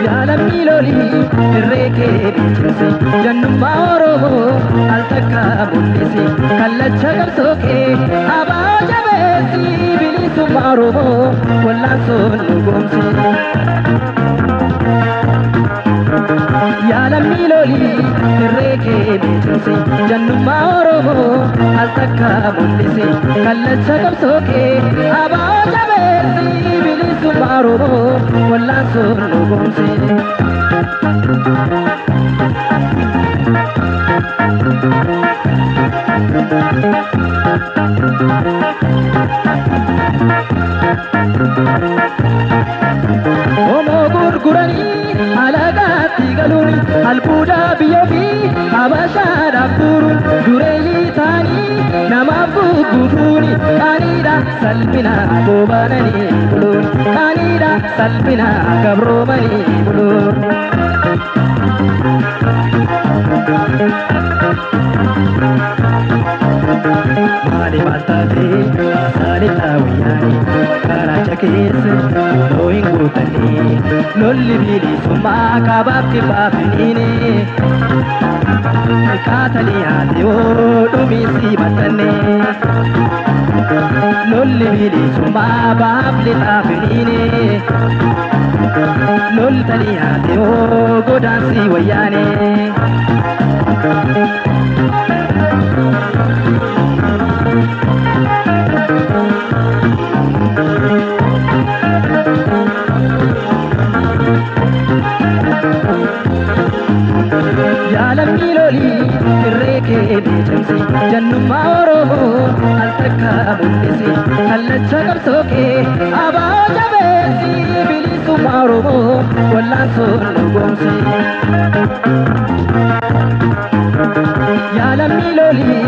Yaalamii lolii irree kee cimsi jannummaa Oromoo al takka mul'isi kallacha qabsoo kee abaa jabeessi bilisummaa Oromoo wallaansoon nu goomsi. Yaalamii lolii irree kee cimsi jannummaa Oromoo al takka mul'isi kallacha qabsoo kee abaa jabeessi bilisummaa Oromoo wallaansoon nu goomsi. Homoo gurguranii alagaatti galuun albuuda biyya ofii habashaadhaaf guuruun dureeyyii ta'anii namaaf gugguufuun qaaniidha salphina goobananii buluun qaaniidha salphina gabroomanii buluun. Maali maal taatee saali taawiyyaani karaacha keessa yeroo hin guutanne lolli bilisummaa kaabaaf kibbaa finiine kaatanii haati yoo dhumiisi maxxanne lolli bilisummaa baaf lixaa finiine loltanii haati yoo godaansi wayyaane. Yaalamii lolii irree kee cimsi jannummaa Oromoo al takka mul'isi kallacha qabsoo kee abaa jabeessi bilisummaa Oromoo wallaansoon nu goomsi. Yaalamii lolii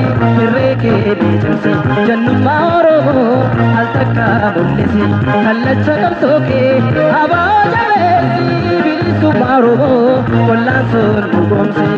irree kee cimsi jannummaa Oromoo al takka mul'isi kallacha qabsoo kee abaa jabeessi bilisummaa Oromoo wallaansoon nu goomsi.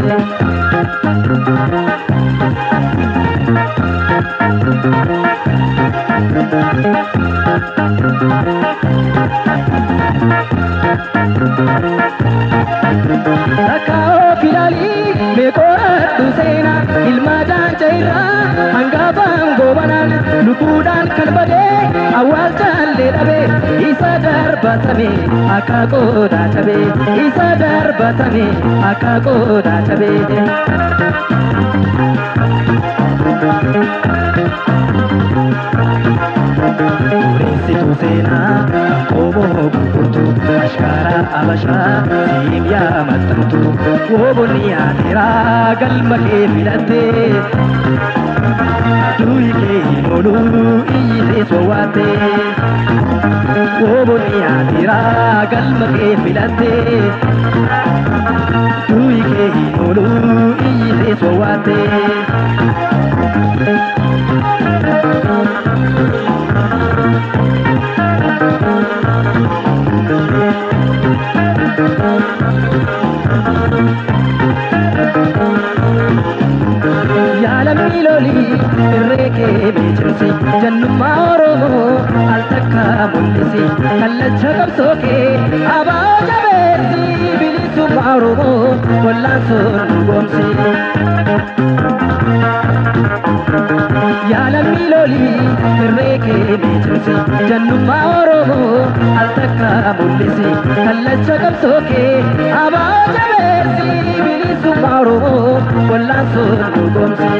Takka of ilaalii meeqoradhu seenaa ilma jaanca irraa hangafaan goobanaan lubbuudhaan kan badee awwaalchallee dhabee isa darbatame akka qodaa cabee isa darbatame akka qodaa cabee. Dureessituu seenaa qomoo gurgurtu ashkaara abashaa siim yaa maxxantu woobonni yaateeraa galma kee filatte du'i kee hin oolu iyyitee sowwaatte woobonni yaateeraa galma kee filatte du'i kee hin oolu iyyitee sowwaatte. Yaalamii lolii irree kee cimsi jannummaa Oromoo al takka mul'isi kallacha qabsoo kee abaa jabeessi bilisummaa Oromoo wallaansoon nu goomsi. Yaalamii lolii irree kee cimsi jannummaa Oromoo al takka mul'isi kallacha qabsoo kee abaa jabeessi bilisummaa Oromoo wallaansoon nu goomsi.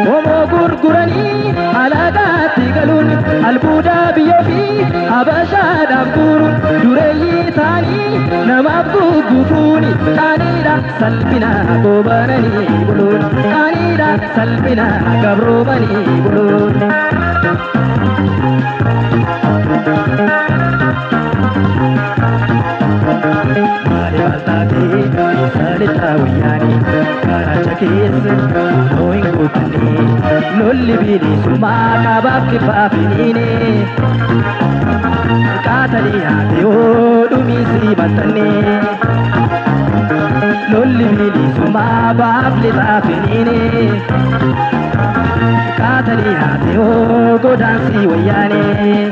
Homoo gurguranii alagaatti galuun albuuda biyya ofii habashaadhaaf guuruun dureeyyii ta'anii namaaf gugguufuun qaaniidha salphina goobananii buluun qaaniidha salphina gabroomanii buluun. Maali maal taatee saali taawiyyaani karaacha keessa yeroo hin guutanne lolli bilisummaa kaabaaf kibbaa finiine qaatanii haati yoo dhumiisi maxxanne lolli wayyaanee.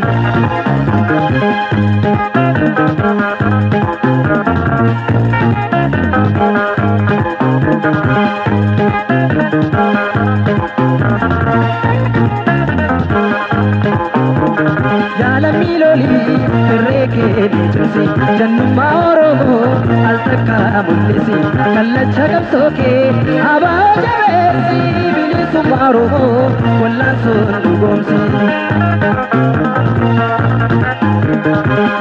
Jaalamii lolii irree kee cimsi jannummaa Oromoo al takka mul'isi kallacha qabsoo kee abaa jabeessi bilisummaa Oromoo wal'aansoon dhugoomsi.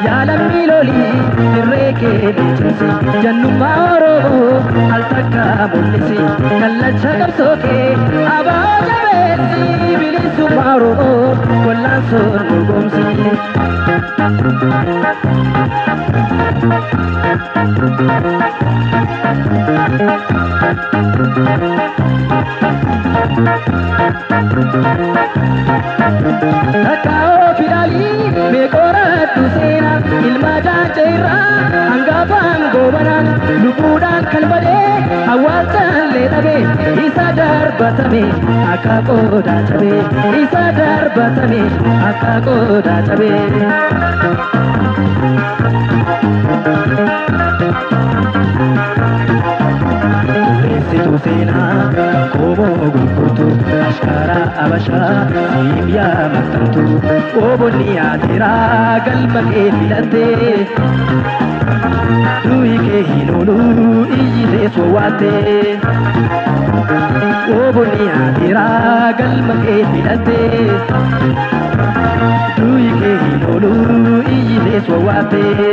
Jaalamii lolii irree kee cimsi jannummaa Oromoo al takka mul'isi kallacha qabsoo kee abaa jabeessi bilisummaa Oromoo wal'aansoon dhugoomsi. Takkaa'oo fidaalii meeqorattu seenaa ilma jaanca irraa hangafaan goobanaan lubbuudhaan kan badee awwaalchallee dhabee isa darbatame akka qodaa cabee isa darbatame akka qodaa cabee. Situ seenaa kan kooboo gurgurtu ashkaara abashaa siim yaa maxxantu oobonni yaateeraa galma kee filattee du'i kee hin oolu iyyitee soowwaattee oobonni yaateeraa galma kee filattee du'i kee hin oolu iyyitee soowwaattee.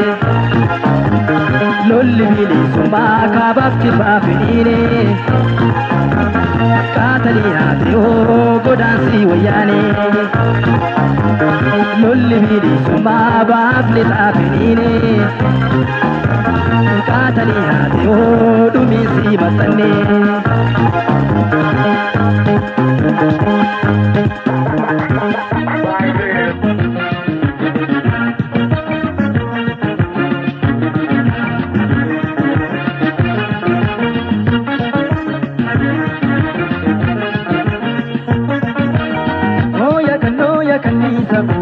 Lolli bilisummaa kaabaaf kibbaa finiine qaatanii haatee godaansii wayyaane. Lolli bilisummaa baaf lixaa finiine qaatanii haatee dhumiisii maxxanne.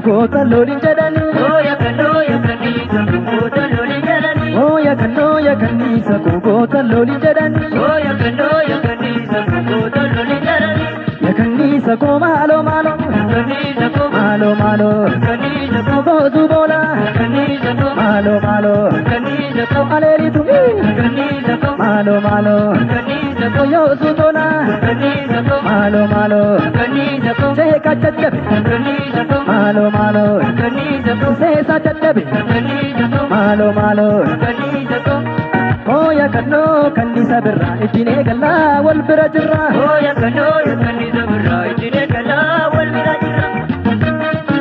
Goota loliin jedhani. Ooya kannoo ya kanniisa goota loliin jedhani. Ooya kannoo ya kanniisa goota loliin jedhani. Ooya kannoo ya kanniisa goota loliin jedhani. Ya kanniisa koo maaloo maaloo. Ya kanniisa koo maaloo maaloo. Ya kanniisa koo gootu boola. Ya kanniisa koo maaloo maaloo. Ya kanniisa koo aleelitu. Ya kanniisa koo maaloo maaloo. Ya kanniisa koo yoosu tola. Ya kanniisa koo maaloo maaloo. Ya kanniisa koo seeka jajjabe. Ya kanniisa koo maaloo maaloo. Ya kanniisa koo seesa jajjabe. Ya kanniisa koo maaloo maaloo. Ya kanniisa koo Ooya kannoo kanniisa birraa ittiin eegallaa wal bira jirra. Ooya kannoo ya kanniisa birraa ittiin eegallaa wal bira jirra.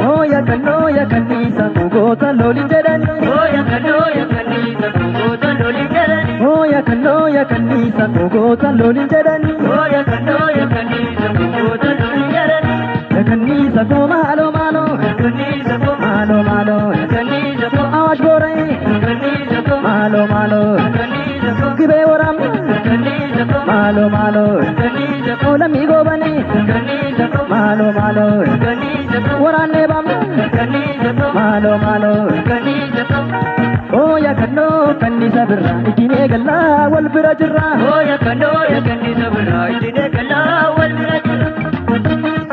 Ooya kannoo ya kanniisa goota loliin jedhani. Ooya kannoo ya kanniisa goota loliin jedhani. Ooya kannoo ya kanniisa goota loliin jedhani. Ooya kannoo ya kanniisa goota loliin jedhani. Ya kanniisa koo maaloo maaloo. Ya kanniisa koo maaloo maaloo. Ya kanniisa koo awaash boora'ee. Ya kanniisa koo maaloo maaloo. Ya kanniisa koo gibee waraabna. Ya kanniisa koo maaloo maaloo. Ya kanniisa koo lammii goobanee. Ya kanniisa koo maaloo maaloo. Ya kanniisa koo waraannee baamna. Ya kanniisa koo maaloo maaloo. Ya kanniisa koo Ooya kannoo kanniisa birraa ittiin eegallaa wal bira jirra. Ooya kannoo ya kanniisa birraa ittiin eegallaa wal bira jirra.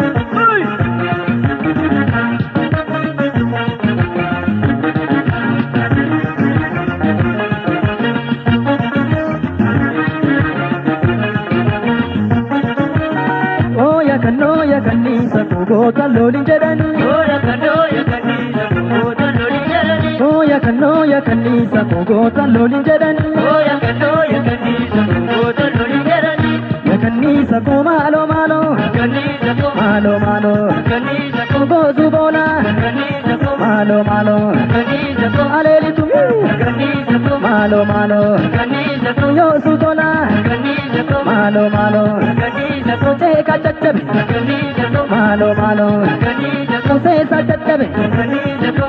Ooya kannoo ya kanniisa goota loliin jedhani. Ooya kannoo ya kanniisa goota loliin jedhani. Ooya kannoo ya kanniisa goota loliin jedhani. Ooya kannoo ya kanniisa goota loliin jedhani. Ya kanniisa koo maaloo maaloo. Ya kanniisa koo maaloo maaloo. Ya kanniisa koo gootu boola. Ya kanniisa koo maaloo maaloo. Ya kanniisa koo aleelitu. Ya kanniisa koo maaloo maaloo. Ya kanniisa koo yoosu tola. Ya kanniisa koo maaloo maaloo. Ya kanniisa koo seeka jajjabe. Ya kanniisa koo maaloo maaloo. Ya kanniisa koo seesa jajjabe. Ya kanniisa koo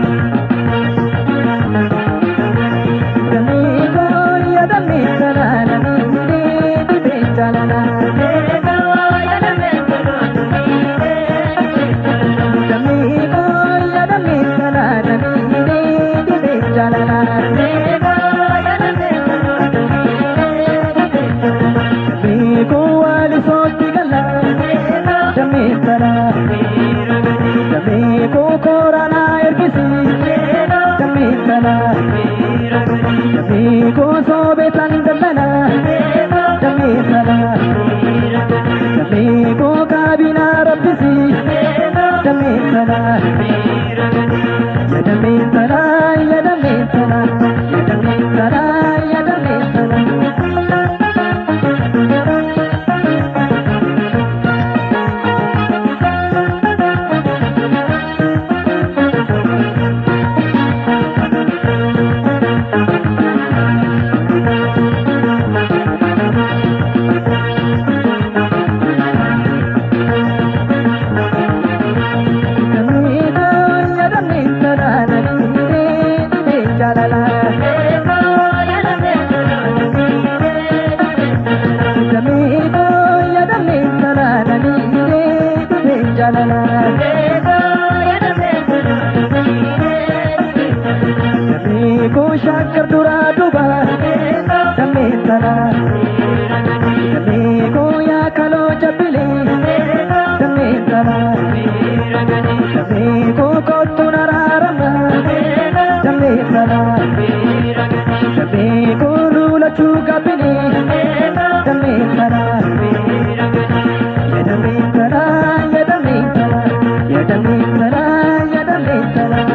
Damee damee koo yaa kaloo jabbilee damee tala damee koo kottu naraarama damee tala damee koo lulachuu gabbinee damee tala ya damee tala ya damee tala ya damee tala ya damee tala.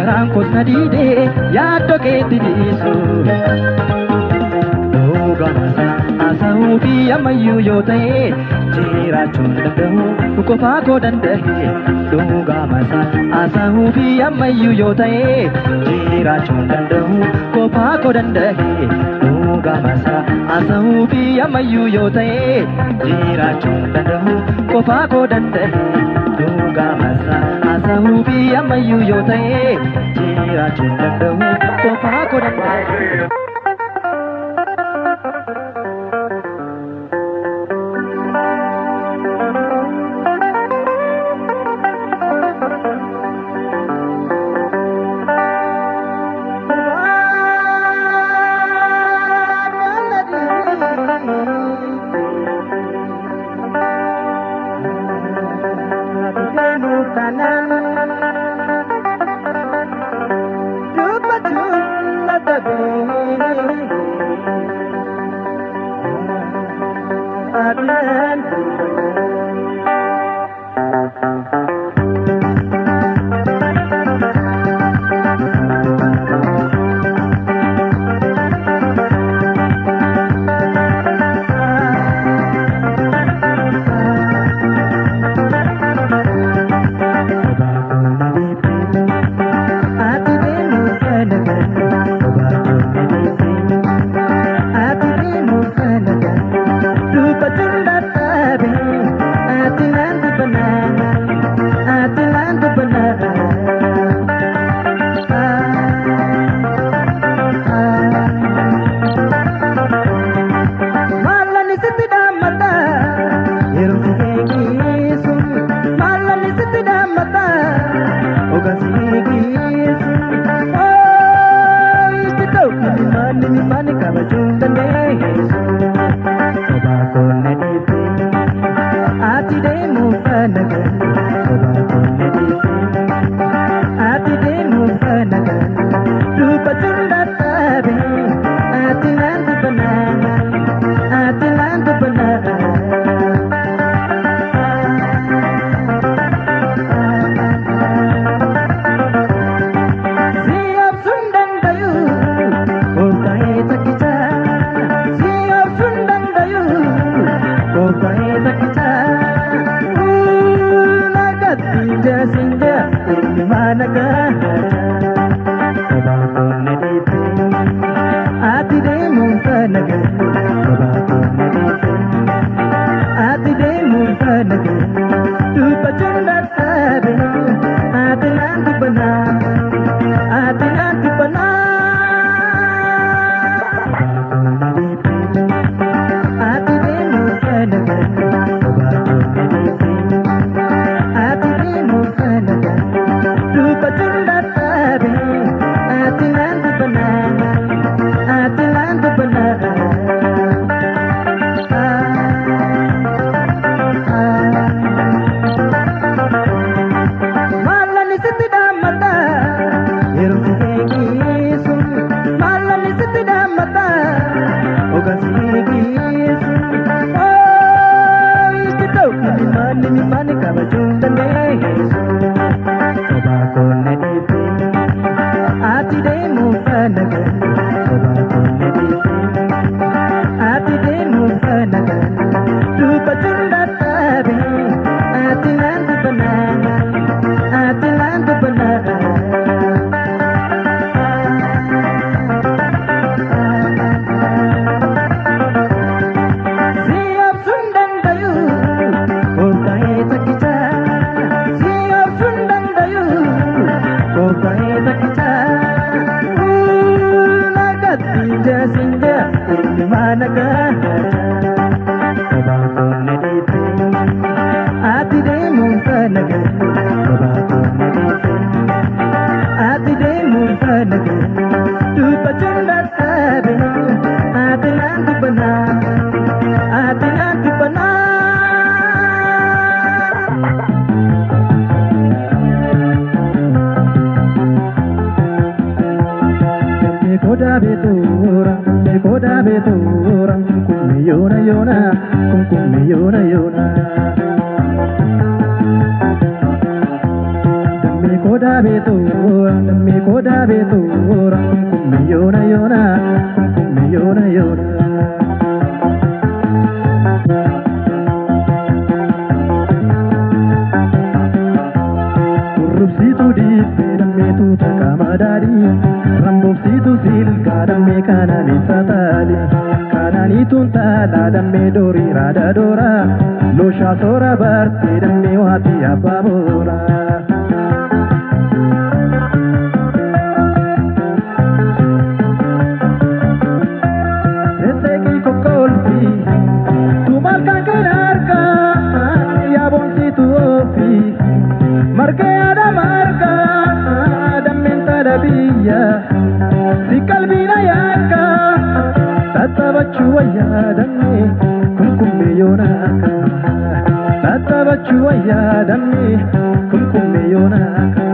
Garaan koos na diidee yaaddoo keetti dhiisu. Dhugaamasa haasa'uu fi ammayyuu yoo ta'e jiraachuun danda'u qofaa koo danda'e. Dhugaamasa haasa'uu fi ammayyuu yoo ta'e jiraachuun danda'u qofaa koo danda'e. Dhugaamasa haasa'uu fi ammayyuu yoo ta'e jiraachuun danda'u qofaa koo danda'e. Dhugaamasa haasa'uu fi ammayyuu yoo ta'e jiraachuun danda'u qofaa koo danda'e. kodaa beetuura lammii kodaa beetuura kumkumme yoona yoona kumkumme yoona yoona. Kurrubsiituu dhiibbee dammeetu takka madaadii ramboobsiituu silgaa dammee kanaan taali kanaaniituun taalaa dammee doorii raada dooraa looshaa soora bartee dammee waatii abbaa booraa. Seseeqii kokkolfii tumaal kan kan argaa yaaboonsiitu ofii margee adama argaa dammeen taala biyya si qalbiina yaakka tattaabachuu wayyaa dammee kumkummee yoona akka tattaabachuu wayyaa dammee kumkummee yoona akka.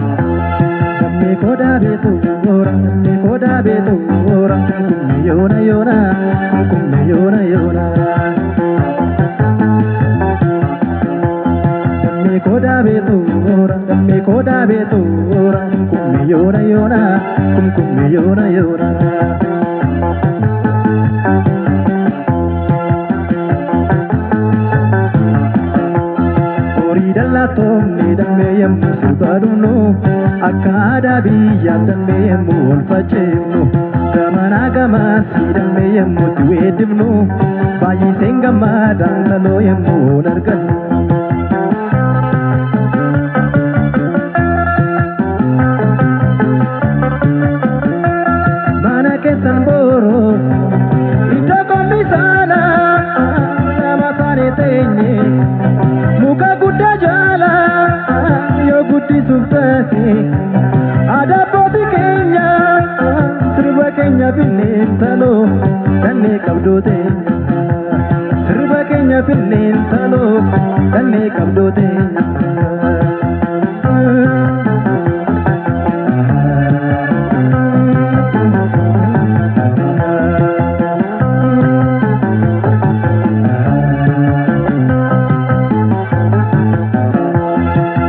Dammee kodaa beetuura dammee kodaa beetuura kumkumme yoona yoona kumkumme yoona yoona. Dammee kodaa beetuura dammee kodaa beetuura kumkumme yoona yoona kumkumme yoona yoona. Horii dallaa toomne dammee yemmuu sirbaa dhumnu akka aadaa biyyaaf dammee yemmuu ol faceefnu gamanaa gamasii dammee yemmuu itti weeddifnu baay'iseen gammadaan taloo yemmuu ol argannu. Mana keessan booroo iddoo qombisaana nama taane teenye muka guddaa jala yoo guddisuuf ta'e aadaa abbootii keenya sirba keenya finneen taloo dannee qabdoo teenya sirba keenya finneen taloo dannee qabdoo teenya.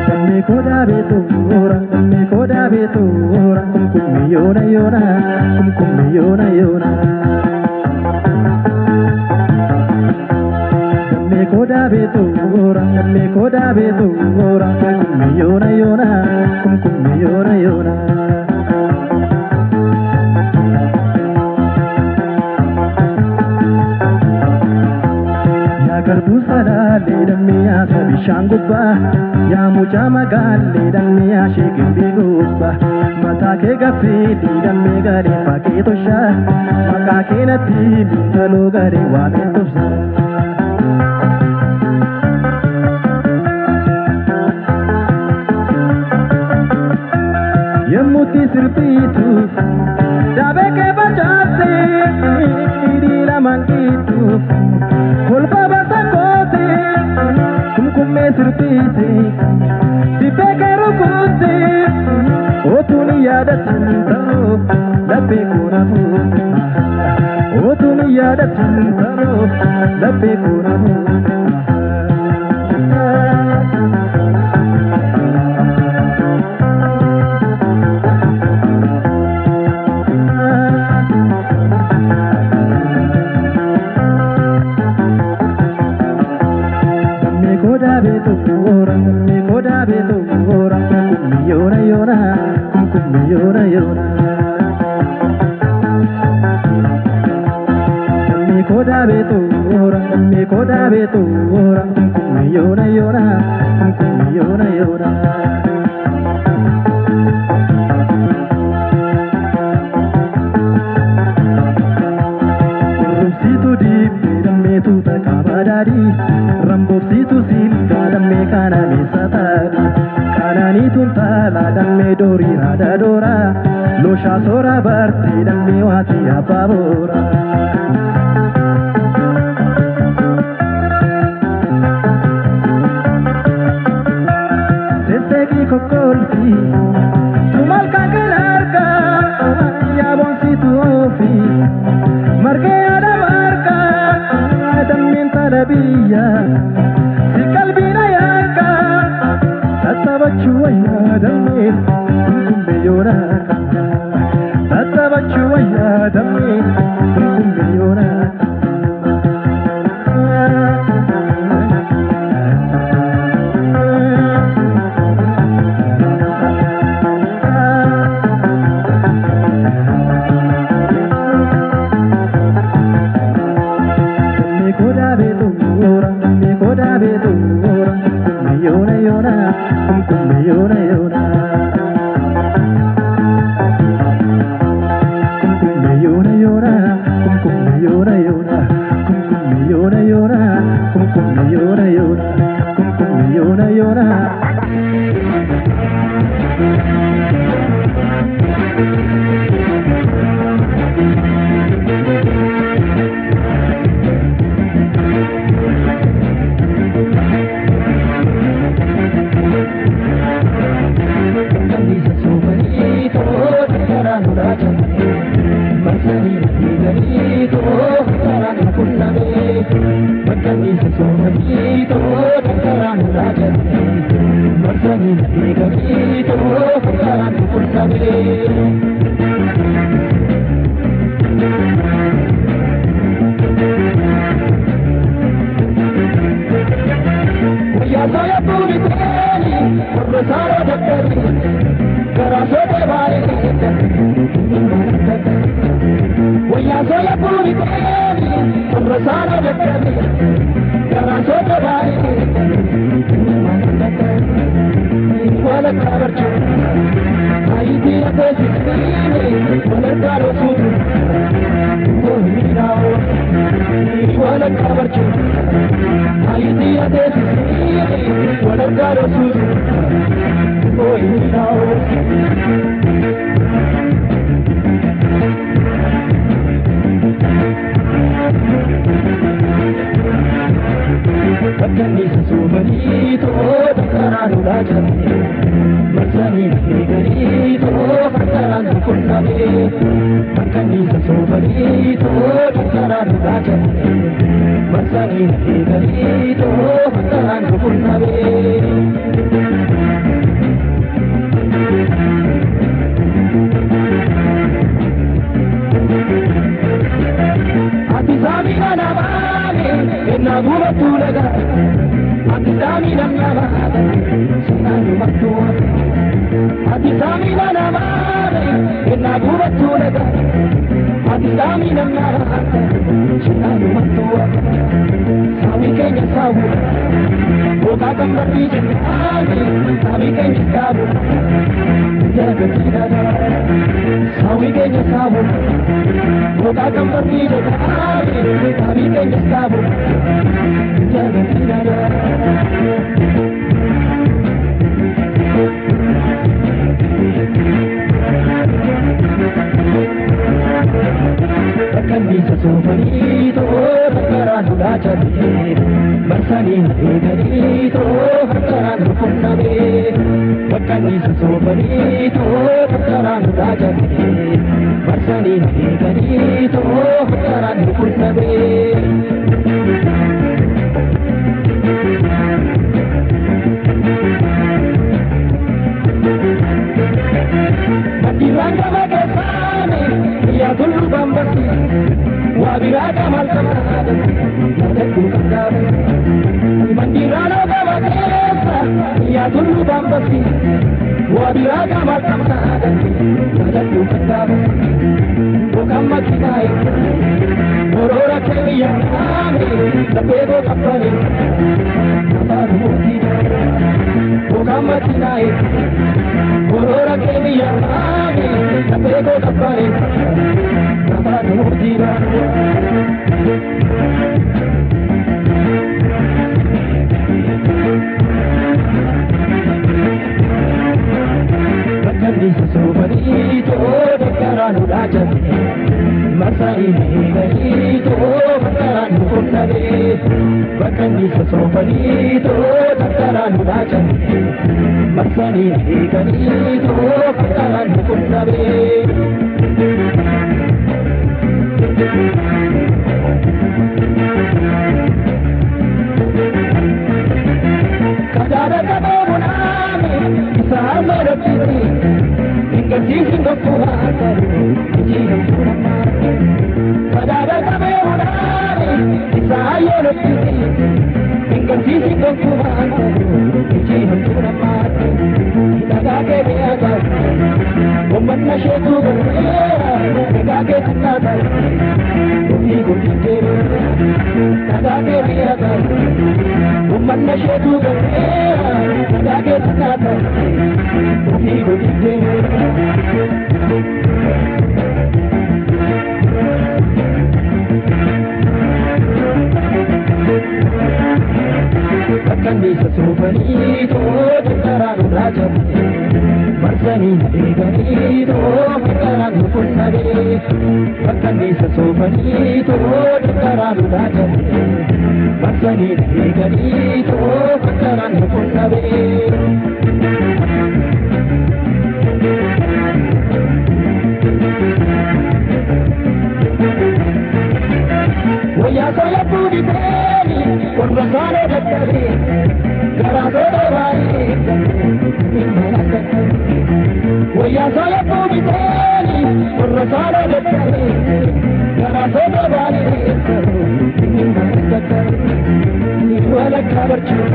Dammee kodaa beetuura dammee kodaa beetuura kumkumme yoona yoona kumkumme yoona yoona. Dammee kodaa beetuura dammee kodaa beetuura kumkumme yoona yoona kumkumme yoona yoona. Yaa garbuu salaalee dammee yaasa bishaan gubbaa yaa mucaa magaalee dammee yaa sheegimbii gubbaa mataa kee gaffeedhii dammee galee fakkee toshaa maqaa kee natti mintaloo galee waamee tobsaa. Yemmuutti sirbiitu daabee kee facaaftee hidhii lamaan gidduu kolfa basa goote kumkummee sirbiite dibbee kee rukutte otuun yaadatu ta'uu laphee koona fuute otuun yaadatu ta'uu laphee koona fuute. Dammee kodaa beetuura dammee kodaa beetuura kumkumme yoona yoona kumkumme yoona yoona. Dammee kodaa beetuura dammee kodaa beetuura kumkumme yoona yoona kumkumme yoona yoona. Kurrubsiituu dibbee dammeetu takka madaadii ramboobsiituu silgaa dammee kana meessa taadhi kanaaniituun taalaa dammee doorii raada dooraa looshaa soora bartee dammee waatii abbaa booraa. Seseeqii kokkolfii Kumaatamni kumkummiyoona. Dhagaa keetti ta'e ofii gudditee dhagaa keetti ta'e uummanna isheetu gateera dhagaa keetti ta'e ofii gudditee. Bakkanniisa soofanii too karaan irraa cabee marsanii eeganii too karaan qunnamee. Bakkanniisa soofanii too karaan irraa cabee marsanii eeganii too karaan qunnamee. Wayyaa soya buuditeeni warra saanoo dadhabee garaa soda baay'ee hin dadhabee. Wayyaa soya buuditeeni warra saanoo dadhabee garaa soda baay'ee hin dadhabee. Ni walakkaa barchuu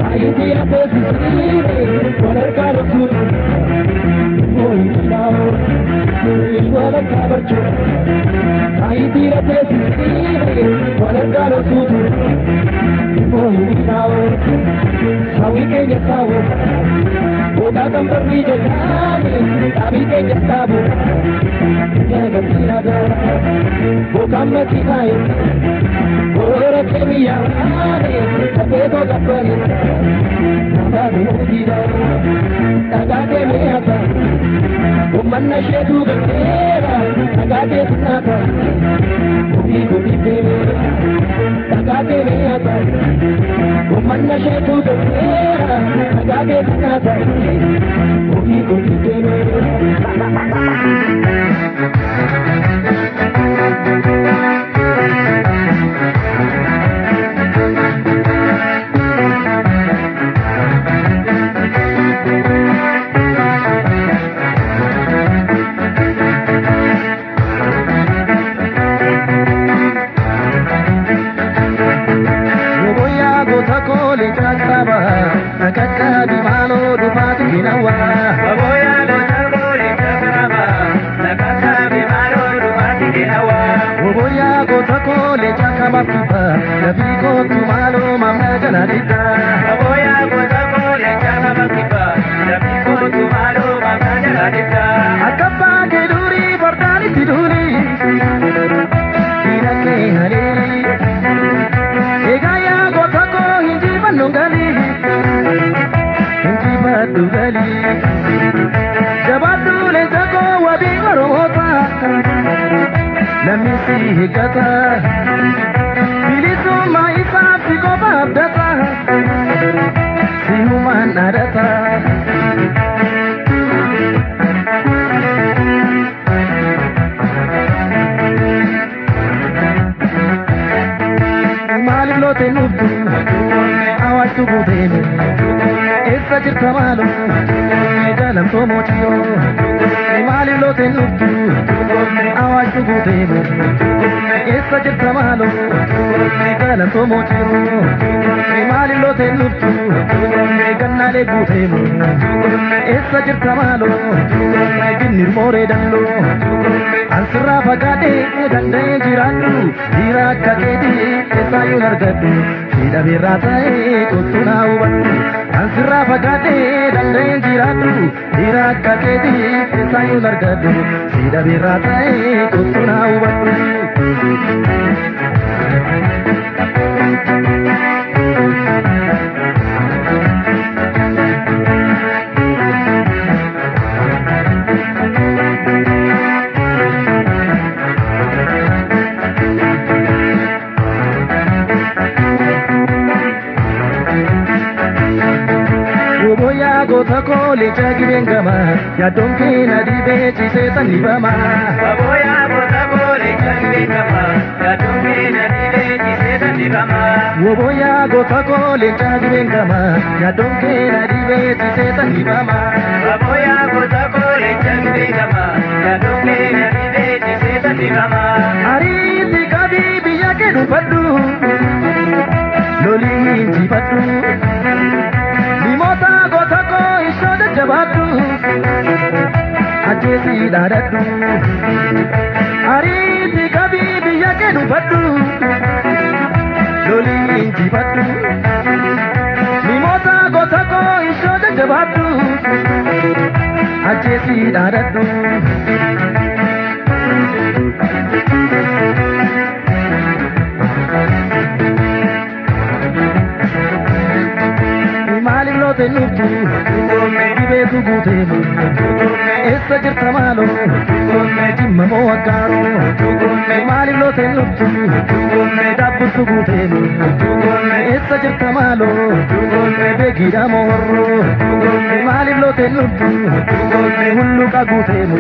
baay'ee afeesisiire walharkaa dhoksuun mooyinaa ni walakkaa barchuu. Ayitira teessisiire walharkaa dhoksuutu mooyinaa saawwi keenya saawwu boodaa kan barrii jedhaani dhaabii keenya dhaabu jagamsiina gaara bookaan makiinaaye boroora keemiyyaane tafeetoo gabbane namaa nuutiidha dhagaa keemee haata uummanna isheetu gateera dhagaa keetti naata ofii gudditee dhagaa keemee haata uummanna isheetu gateera dhagaa keetti naata ofii gudditee. Ariitti qabii biyya kee dhuunfadhu lolii injifadhu dhimoota goota koo ishoo jajjabaadhu ajjeesii dhaadadhu. Injifadhu Mimoota gosa koo ishoo jajjabaadhu Ajjeesii dhaadadhu. Maaliif loote nuftu dhibeetu guuteemu eessa jirta maaloo jimma moo aggaaroo maaliif loote nuftu daabburtu guuteemu eessa jirta maaloo beekiidha moo horroo maaliif loote nuftu hulluuqa guuteemu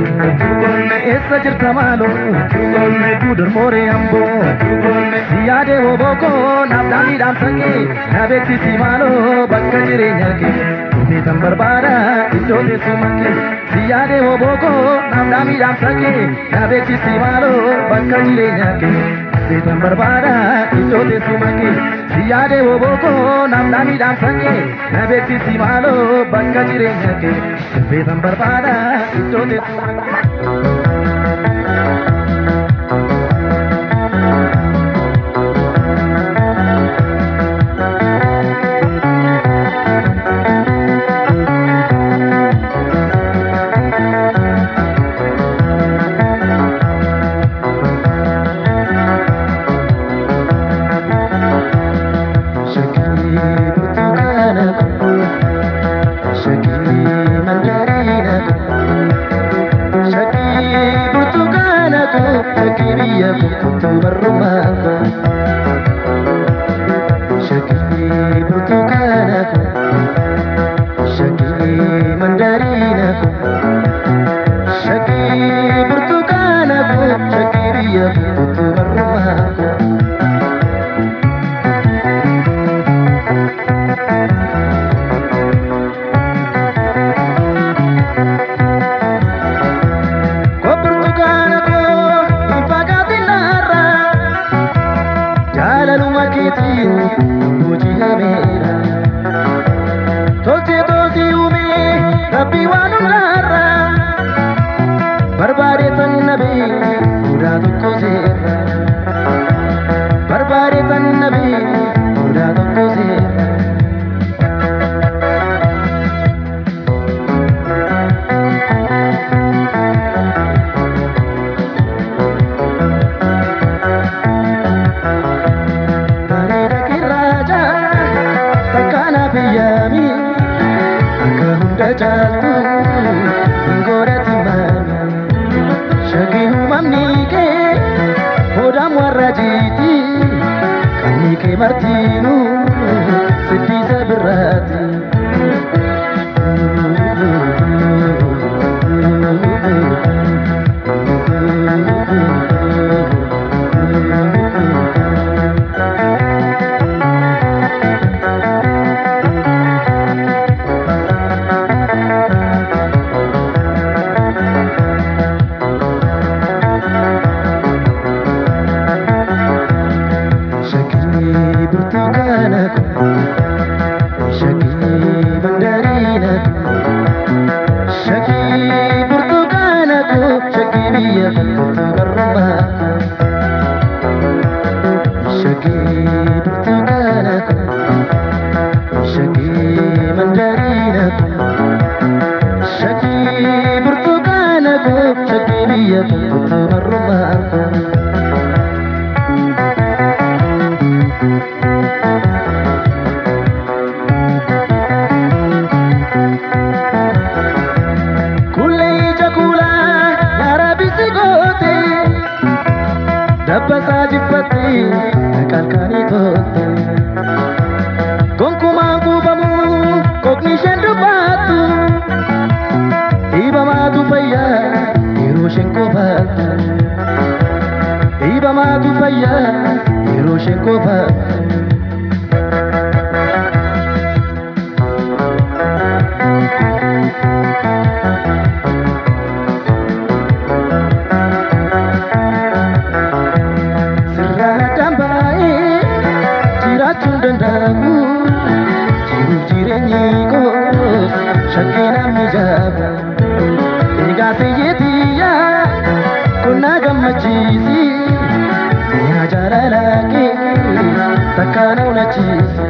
eessa jirta maaloo guudar mooree amboo siyaadee hobookoo naaf dhaamii dhaamsakee na beeksisi maaloo bakka jireenya kee Dhufeetan barbaada iddoo teessuma kee siyaadee hobookoo naaf dhaamii dhaamsakee na beeksisi maaloo bakka jireenya kee Dhufeetan barbaada iddoo teessuma kee siyaadee hobookoo naaf dhaamii dhaamsakee na beeksisi maaloo bakka jireenya kee Dhufeetan barbaada iddoo teessuma kee. Takkaan onnachiisu.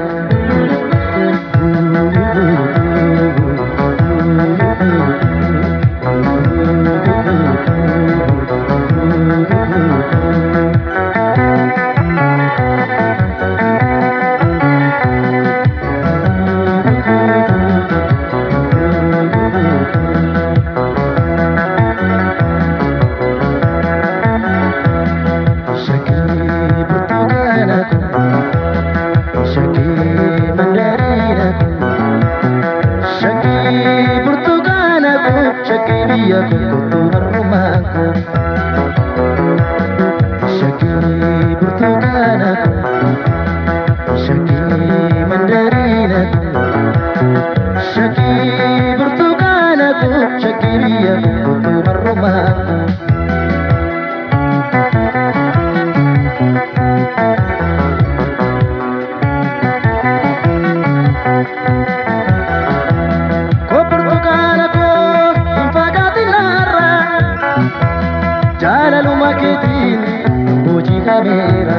Shakkii burtukaana koo, shakkii mandariina koo, shakkii burtukaana koo, shakkii biyya koo kottu barrumaa koo. Shakkii burtukaana koo, shakkii mandariina koo, shakkii burtukaana koo, shakkii biyya koo kottu barrumaa koo. Koo burtukaana koo hin fagaatinarra, jaalaluma keetiin booji'ameera.